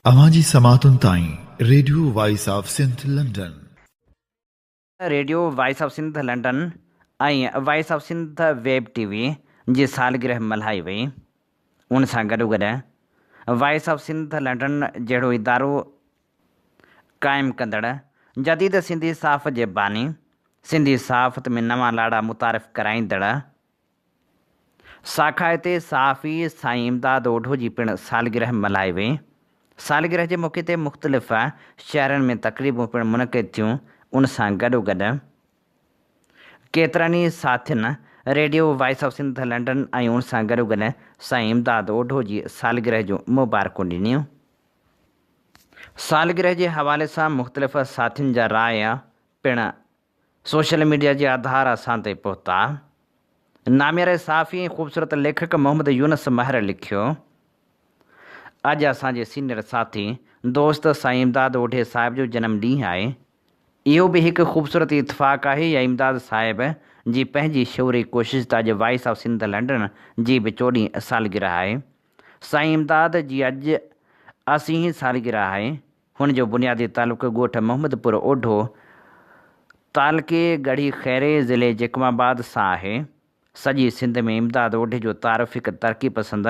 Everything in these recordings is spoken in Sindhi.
اوهان جي سماعتن تائين radio voice of Sindh London. Radio voice of Sindh London ۽ voice of Sindh web T V جي سالگرهه ملهائي وئي. ان سان گڏوگڏ وائس آف سنڌ لنڊن جهڙو ادارو قائم ڪندڙ جديد سنڌي صحافت جي باني، سنڌي صحافت ۾ نوان لاڙا متعارف ڪرائيندڙ، ساکائتي صحافي سائين امداد اوڍو جي پڻ سالگرهه ملهائي وئي. سالگرهه جي موقعي تي مختلف شهرن ۾ تقريبون پڻ منعقد ٿيون. ان سان گڏوگڏ ڪيترن ئي ساٿين radio voice of Sindh London ۽ ان سان گڏوگڏ سائين امداد اوڍو جي سالگرهه جون مبارڪون ڏنيون. سالگرهه جي حوالي سان مختلف ساٿين جا رايا پڻ سوشل ميڊيا جي آڌار اسان تائين پهتا. نامياري صحافي ۽ خوبصورت ليکڪ محمد يونس مهر لکيو، اڄ اسان جي سينيئر ساٿي دوست سائين امداد اوڍي صاحب جو جنم ڏينهن آهي. اهو به هڪ خوبصورت اتفاق آهي يا امداد صاحب جي پنهنجي شعوري ڪوشش ته اڄ وائس آف سنڌ لنڊن جي به چوڏهين سالگرهه آهي. سائين امداد جي اڄ اسيهين سالگرهه آهي. هن جو بنيادي تعلق ڳوٺ محمد پور اوڍو، تعلقي ڳڙهي خيري، ضلعي جيڪب آباد سان آهي. سڄي سنڌ ۾ امداد اوڍي جو تعارف هڪ ترقي پسند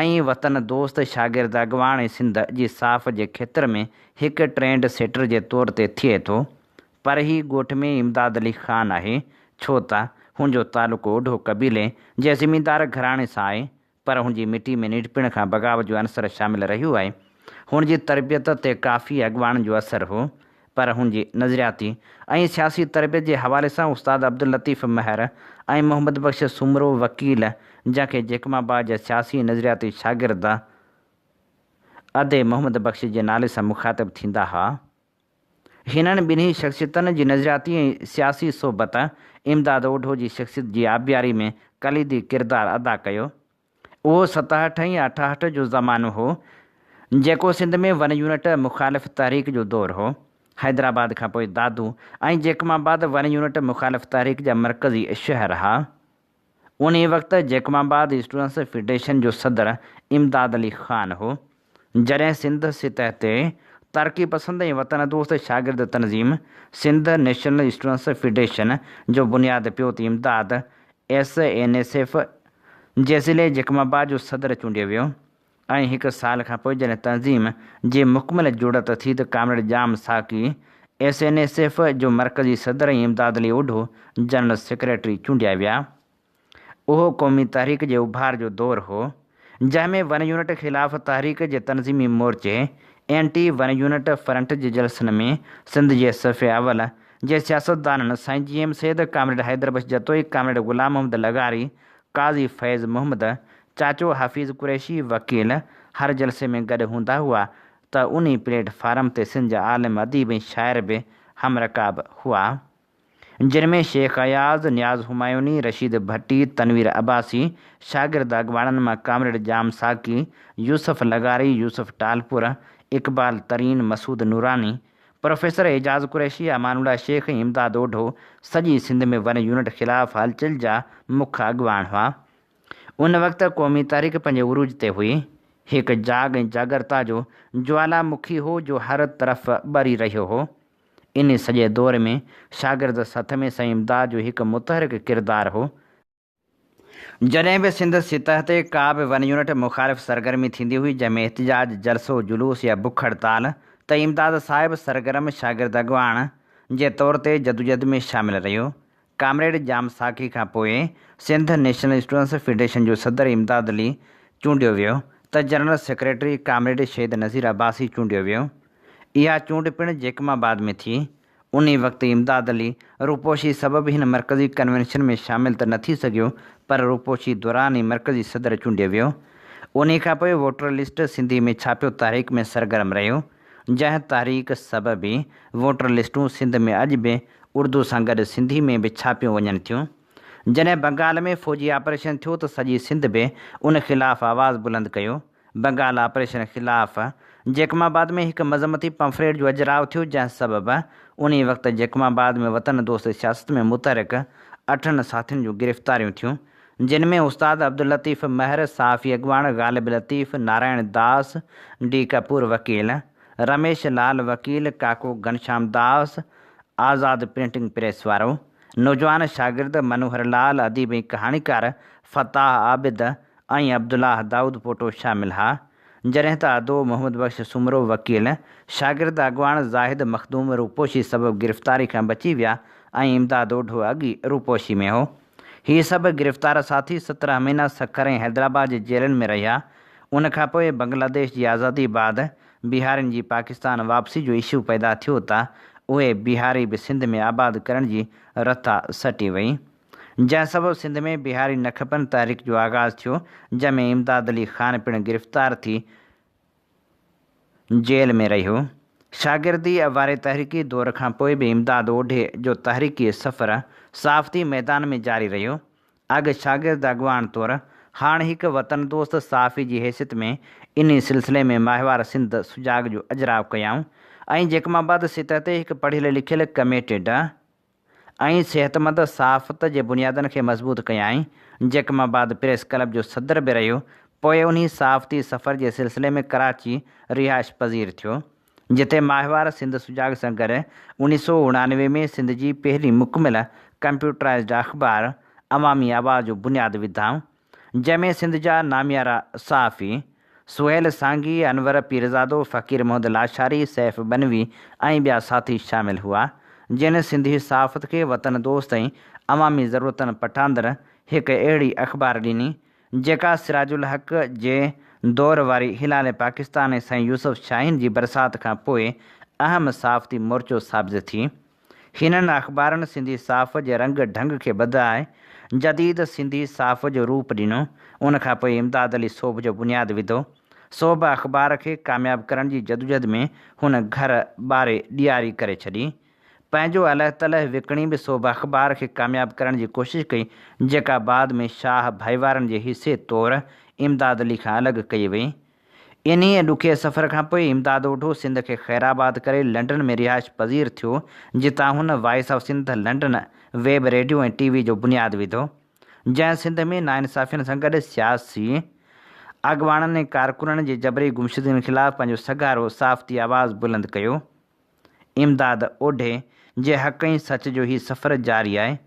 ۽ وطن دوست شاگرد اڳواڻ ۽ سنڌ جي صحافت جي کيتر ۾ هڪ ٽرينڊ سيٽر جي طور تي ٿئي ٿو. پر هي ڳوٺ ۾ امداد علي خان آهي، ڇو ته هن جو تعلق اوڍو قبيلي جي زميندار گهراڻي سان آهي. پر هن جي مٽي ۾ ننڍپڻ کان بغاوت جو عنصر شامل رهيو آهي. هن جي تربيت تي ڪافي اڳواڻن جو اثر هو، پر هن جي نظرياتي ۽ سياسي تربيت جي حوالي سان استاد عبداللطيف مهر ۽ محمد بخش سومرو وڪيل، جنهن کي جيڪب آباد جا سياسي ۽ نظرياتي شاگرد ادي محمد بخش جي نالي سان مخاطب ٿيندا هئا. هنن ٻنهي شخصيتن جي نظرياتي ۽ سياسي صحبت امداد اوڍو جي شخصيت جي آبياري ۾ ڪليدي ڪردار ادا ڪيو. اهو 67 ۽ 68 جو زمانو هو، جيڪو سنڌ ۾ ون يونٽ مخالف تحريڪ جو دور هو. حيدرآباد کان پوء دادو ۽ جيڪب آباد ون يونٽ مخالف تحريڪ جا مرڪزي شهر ها. انهيء وقت جيڪب آباد اسٽوڊنٽس فيڊريشن جو صدر امداد علي خان هو. جڏهن سنڌ سطح تي ترقي پسند ۽ وطن دوست شاگرد تنظيم سنڌ نيشنل اسٽوڊنٽس فيڊريشن جو بنياد پيو ته Imdad S N S F جي ضلعي جيڪب آباد جو صدر چونڊيو ويو. ۽ هڪ سال کان پوء جڏهن تنظيم جي مڪمل جوڙت ٿي ته comrade Jam Saqi S N S F جو مرڪزي صدر ۽ امداد علي اوڍو جنرل سيڪريٽري چونڊيا ويا. اهو قومي تحريڪ جي اڀار جو دور هو، جنهن ۾ ون يونٽ خلاف تحريڪ جي تنظيمي مورچي اينٽي ون يونٽ فرنٽ جي جلسن ۾ سنڌ جي صف اول جي سياستدانن سائين G M Syed, comrade Haider Bakhsh Jatoi, comrade Ghulam Muhammad لغاري، قاضي فيض محمد، چاچو حفيظ قريشي وڪيل هر جلسي ۾ گڏ هوندا هئا ته انهي پليٽ فارم تي سنڌ جا عالم اديب ۽ شاعر به همرڪاب هئا. جن ۾ شيخ اياز، نياز همايوني، رشيد ڀٽي، تنوير عباسي، شاگرد اڳواڻن مان ڪامريڊ ڄام ساقي، يوسف لغاري، يوسف ٽالپور، اقبال ترين، مسعود نوراني، پروفيسر اعجاز قريشي، امان الله شيخ ۽ امداد اوڍو سڄي سنڌ ۾ ون يونٽ خلاف هلچل جا مک اڳواڻ هئا. ان وقت قومي تحريڪ پنهنجي عروج تي هئي. هڪ جاڳ ۽ جاڳرتا جو جوالا مکي هو جو هر طرف ٻري رهيو هو. انهي سڄي دور ۾ شاگرد سٿ ۾ سائين امداد جو هڪ متحرڪ ڪردار هو. جڏهن به سنڌ سطح تي ڪا به ون يونٽ مخالف سرگرمي ٿيندي هئي جنهن ۾ احتجاج، جلسو، جلوس يا بک هڙتال ته امداد صاحب سرگرم شاگرد اڳواڻ جي طور تي جدوجهد ۾ شامل رهيو. ڪامريڊ ڄام ساقي کان پوء سنڌ نيشنل اسٽوڊنٽس فيڊريشن جو صدر امداد علي چونڊيو ويو ته جنرل سيڪريٽري ڪامريڊ شهيد نذير عباسي چونڊيو ويو. اها چونڊ پڻ جيڪب آباد ۾ ٿي. انهي وقت امداد علي روپوشي سبب هن مرڪزي ڪنوينشن ۾ شامل ته نه ٿي سگهيو پر روپوشي دوران ئي مرڪزي صدر چونڊيو ويو. انهي کان پوء ووٽر لسٽ سنڌي ۾ ڇاپيو تحريڪ ۾ سرگرم رهيو. جنهن تحريڪ سبب ئي ووٽر لسٽون سنڌ ۾ اڄ به اردو سان گڏ سنڌي ۾ به ڇاپيون وڃن ٿيون. جڏهن بنگال ۾ فوجي آپريشن ٿيو ته سڄي سنڌ به ان خلاف آواز بلند ڪيو. بنگال آپريشن خلاف جيڪب آباد ۾ هڪ مذمتي پمفليٽ جو اجراء ٿيو جنهن سبب انهي وقت جيڪب آباد ۾ وطن دوست سياست ۾ متحرڪ اٺن ساٿين جون گرفتاريون ٿيون. جن ۾ استاد عبداللطيف مهر، صحافي اڳواڻ غالب لطيف، نارائڻ داس، ڊي ڪپور وڪيل، رميش لال وڪيل، ڪاڪو گهنشام داس، آزاد پرنٽنگ پريس وارو، نوجوان شاگرد منوهر لال، اديب ۽ ڪهاڻيڪار فتاح عابد ۽ عبدالله دائود پوٽو شامل ها. جڏهن ته ادو محمد بخش سومرو وڪيل، شاگرد اڳواڻ زاهد مخدوم روپوشي سبب گرفتاري کان بچي ويا ۽ امداد اوڍو اڳ ئي روپوشي ۾ هو. هي سڀ گرفتار ساٿي 17 مهينا سکر ۽ حيدرآباد جي جيلن ۾ رهيا. ان کانپوء بنگلاديش جي آزادي بعد بهارين جي پاڪستان واپسي جو اشو پيدا ٿيو ته اهي بهاري به سنڌ ۾ آباد ڪرڻ جي رٿا سٽي وئي. جنهن سبب سنڌ ۾ بهاري نه کپن تحريڪ جو آغاز ٿيو، جنهن ۾ امداد علي خان پڻ گرفتار ٿي جيل ۾ رهيو. شاگرديء واري تحريڪي دور کان پوء به امداد اوڍي جو تحريڪي سفر صحافتي ميدان ۾ جاري رهيو. اڳ شاگرد اڳواڻ طور، هاڻ هڪ وطن دوست صحافي جي حيثيت ۾ انهي سلسلي ۾ ماهوار سنڌ سجاڳ جو اجراء ڪيائون ۽ جيڪب آباد سطح تي هڪ پڙهيل لکيل ڪميٽيڊ ۽ صحتمند صحافت جي بنيادن کي مضبوط ڪيائين. جيڪب آباد پريس ڪلب جو صدر به رهيو. پوء انهي صحافتي سفر جي سلسلي ۾ ڪراچي رهائش پذير ٿيو. جتي ماهوار سنڌ سجاڳ سان گڏ 1999 ۾ سنڌ جي پهرين مڪمل ڪمپيوٽرائيزڊ اخبار عوامي آواز جو بنياد وڌائون. جنهن ۾ سنڌ جا ناميارا صحافي سهيل سانگي، انور پيرزادو، فقير محمد لاشاري، سيف ٻنوي ۽ ٻيا ساٿي شامل هئا، جن سنڌي صحافت کي وطن دوست ۽ عوامي ضرورتن پٽاندر هڪ اهڙي اخبار ڏني، جيڪا سراج الحق جي دور واري هلال پاڪستان ۽ سائين يوسف شاهين جي برسات کان پوء اهم صحافتي مورچو ثابت ٿي. هنن اخبارن سنڌي صحافت جي رنگ ڍنگ کي بدلائي جديد سنڌي صحافت جو روپ ڏنو. ان کان پوء امداد علي سوڀ جو بنياد وڌو. سوڀ اخبار کي ڪامياب ڪرڻ جي جدوجھد ۾ هن گهر ٻاري ڏياري ڪري ڇڏي. پنهنجو الهه تلهه وڪڻي به سوڀ اخبار کي ڪامياب ڪرڻ جي ڪوشش ڪئي، جيڪا بعد ۾ شاهه ڀائيوارن جي حصي طور امداد علي کان الڳ ڪئي وئي. انهيء ڏکئي سفر کان پوء امداد اوڍو سنڌ کي خيرآباد ڪري لنڊن ۾ رهائش پذير ٿيو، جتان هن voice of Sindh London web radio ۽ T V جو بنياد وڌو، جنهن سنڌ ۾ ناانصافين سان گڏ سياسي اڳواڻن ۽ ڪارڪنن جي جبري گمشدگين خلاف پنهنجو سگهارو صحافتي آواز بلند ڪيو. امداد اوڍي جي حق ۽ سچ جو هي سفر جاري آهي.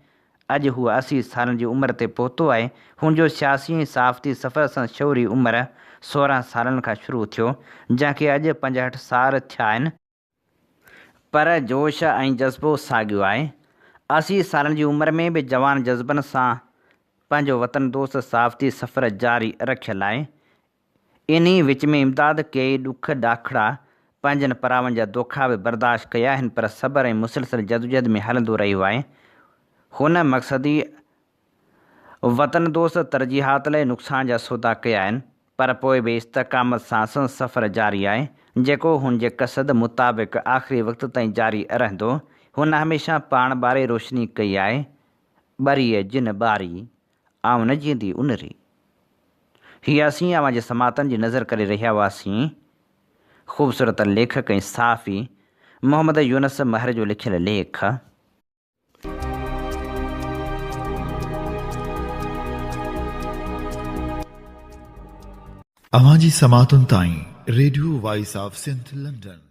اڄ هو 80 سالن جي عمر تي پهتو آهي. هن جو سياسي ۽ صحافتي سفر سان شعوري عمر 16 سالن کان شروع ٿيو، جنهن کي اڄ 65 سال ٿيا آهن. پر جوش ۽ جذبو ساڳيو آهي. 80 سالن جي عمر ۾ به جوان جذبن سان پنهنجو وطن دوست صحافتي سفر جاري رکيل آهي. انهيء وچ ۾ امداد ڪيئي ڏک ڏاکڙا، پنهنجن پراون جا دوکا به برداشت ڪيا آهن پر صبر ۽ مسلسل جدوجهد ۾ هلندو رهيو آهي. هن مقصدي وطن دوست ترجيحات لئه نقصان جا سودا ڪيا آهن پر پوء به استقامت سان سندس سفر جاري آهي جيڪو هن جي قصد مطابق آخري وقت تائين جاري رهندو. هن هميشه پاڻ ٻاري روشني ڪئي آهي. ٻريء جن ٻاري، آئون نه جيئندي ان ري. هي اسين اوهان جي سماعتن جي نظر ڪري رهيا هئاسين. خوبصورت ليکڪ ۽ صحافي محمد يونس مهر جو لکيل ليک. اوهان جي سماعتن تائين radio voice of Sindh London.